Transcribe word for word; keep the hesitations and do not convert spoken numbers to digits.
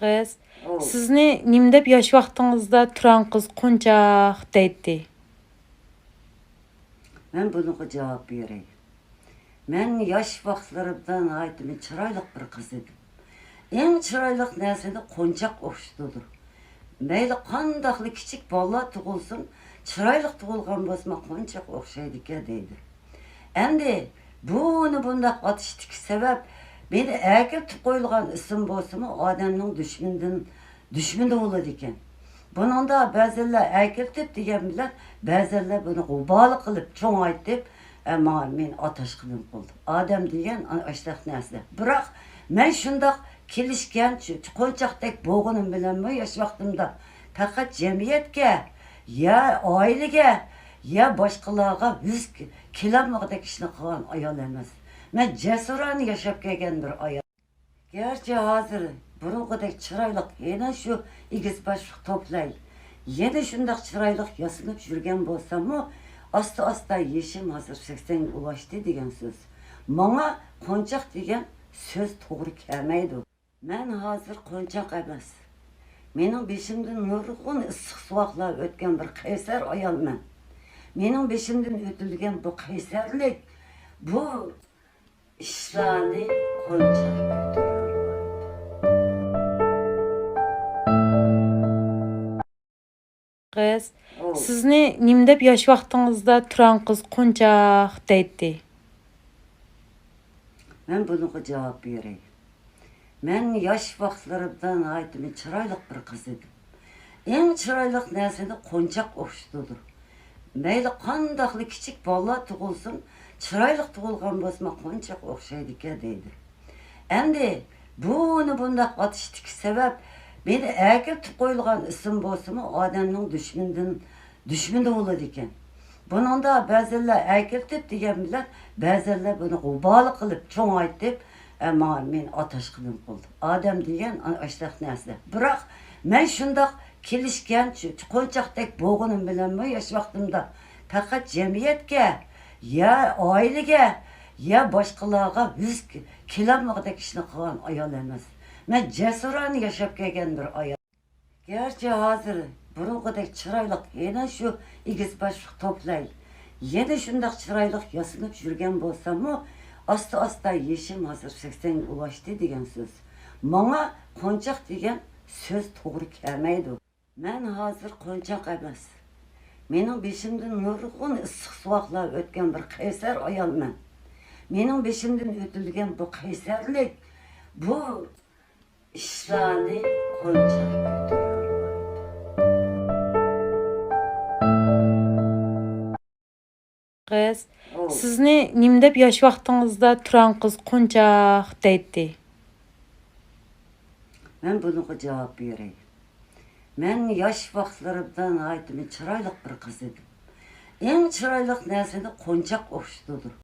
قىز، ئۇ سىزنى نېمە دەپ ياش ۋاقتىڭىزدا تۇران قىز قونچاق دەيتتى؟ مەن بۇنىڭغا جاۋاب بېرەي. مەن ياش ۋاقىتلىرىمدا ناھايىتى چىرايلىق بىر قىز ئىدىم. ئەڭ چىرايلىق نەرسىنى قونچاق ئوخشىتىدۇ. مەيلى قانداقلا كىچىك بالىلار تۇغۇلسۇن، چىرايلىق تۇغۇلغان بولسىمۇ قونچاق ئوخشايدىكەن دەيدۇ. ئەمدى بۇنى بۇنداق ئاتىشتىكى سەۋەب، مېنى ئەكىرتىپ قويۇلغان ئىسىم بولسىمۇ ئادەمنىڭ دۈشمىنىدىن دۈشمىنى بولىدىكەن. بۇنىڭدا بەزىلەر ئەكىرتىپ دېگەن بىلەن، بەزىلەر بۇنى غۇبالى قىلىپ، چوڭايتىپ، ئە، ماڭا مېنى ئاتاشقىنىم بولدى. ئادەم دېگەن ئاشۇنداق نەرسە. بىراق مەن شۇنداق كېلىشكەن، چۇ-، قونچاقتەك بولغىنىم بىلەنمۇ ياش ۋاقتىمدا پەقەت جەمئىيەتكە، يا ئائىلىگە، يا باشقىلارغا يۈز كېلەلمىگۈدەك ئىشنى قىلغان ئايال ئەمەس. مەن جەسۇرانە ياشاپ كەلگەن بىر ئايال. گەرچە ھازىر بۇرۇنقىدەك چىرايلىق، يەنە شۇ ئېگىز باشلىق توپلاي، يەنە شۇنداق چىرايلىق ياسىنىپ يۈرگەن بولساممۇ، ئاستا-ئاستا يېشىم ھازىر سەكسەنگە ئۇلاشتى دېگەن سۆز. ماڭا قونچاق دېگەن سۆز توغرا كەلمەيدۇ. مەن ھازىر قونچاق ئەمەس. مېنىڭ بېشىمدىن نۇرغۇن ئىسسىق سوغۇقلار ئۆتكەن بىر قەيسەر ئايالمەن. مېنىڭ بېشىمدىن ئۆتۈلگەن بۇ قەيسەرلىك، بۇ ئىشلارنى قونچاق كۆتۈرەلمەيدۇ. قىز، ئۇ سىزنى نېمە دەپ ياش ۋاقتىڭىزدا تۇران قىز قونچاق دەيتتى؟ مەن بۇنىڭغا جاۋاب بېرەي. مەن ياش ۋاقىتلىرىمدا ناھايىتى چىرايلىق بىر قىز ئىدىم. ئەڭ چىرايلىق نەرسىنى قونچاق ئوخشىتىدۇ. مەيلى قانداقلا كىچىك بالىلار تۇغۇلسۇن، چىرايلىق تۇغۇلغان بولسىمۇ قونچاق ئوخشايدىكەن دەيدۇ. ئەمدى بۇنى بۇنداق ئاتىشتىكى سەۋەب، مېنى ئەكىرتىپ قويۇلغان ئىسىم بولسىمۇ ئادەمنىڭ دۈشمىنىدىن دۈشمىنى بولىدىكەن. بۇنىڭدا بەزىلەر ئەكىرتىپ دېگەن بىلەن، بەزىلەر بۇنى غۇبالى قىلىپ، چوڭايتىپ، ئە، ماڭا مېنى ئاتاشقىنىم بولدى. ئادەم دېگەن ئاشۇنداق نەرسە. بىراق مەن شۇنداق كېلىشكەن، چۇ-، قونچاقتەك بولغىنىم بىلەنمۇ ياش ۋاقتىمدا پەقەت جەمئىيەتكە، يا ئائىلىگە، يا باشقىلارغا يۈز كېلەلمىگۈدەك ئىشنى قىلغان ئايال ئەمەس. مەن جەسۇرانە ياشاپ كەلگەن بىر ئايال. گەرچە ھازىر بۇرۇنقىدەك چىرايلىق، يەنە شۇ ئېگىز باشلىق توپلاي، يەنە شۇنداق چىرايلىق ياسىنىپ يۈرگەن بولساممۇ، ئاستا-ئاستا يېشىم ھازىر سەكسەنگە ئۇلاشتى دېگەن سۆز. ماڭا قونچاق دېگەن سۆز توغرا كەلمەيدۇ. مەن ھازىر قونچاق ئەمەس. مېنىڭ بېشىمدىن نۇرغۇن ئىسسىق سوغۇقلار ئۆتكەن بىر قەيسەر ئايالمەن. مېنىڭ بېشىمدىن ئۆتۈلگەن بۇ قەيسەرلىك، بۇ ئىشلارنى قونچاق كۆتۈرەلمەيدۇ. قىز، ئۇ سىزنى نېمە دەپ ياش ۋاقتىڭىزدا تۇران قىز قونچاق دەيتتى؟ مەن بۇنىڭغا جاۋاب بېرەي. مەن ياش ۋاقىتلىرىمدا ناھايىتى چىرايلىق بىر قىز ئىدىم. ئەڭ چىرايلىق نەرسىنى قونچاق ئوخشىتىدۇ.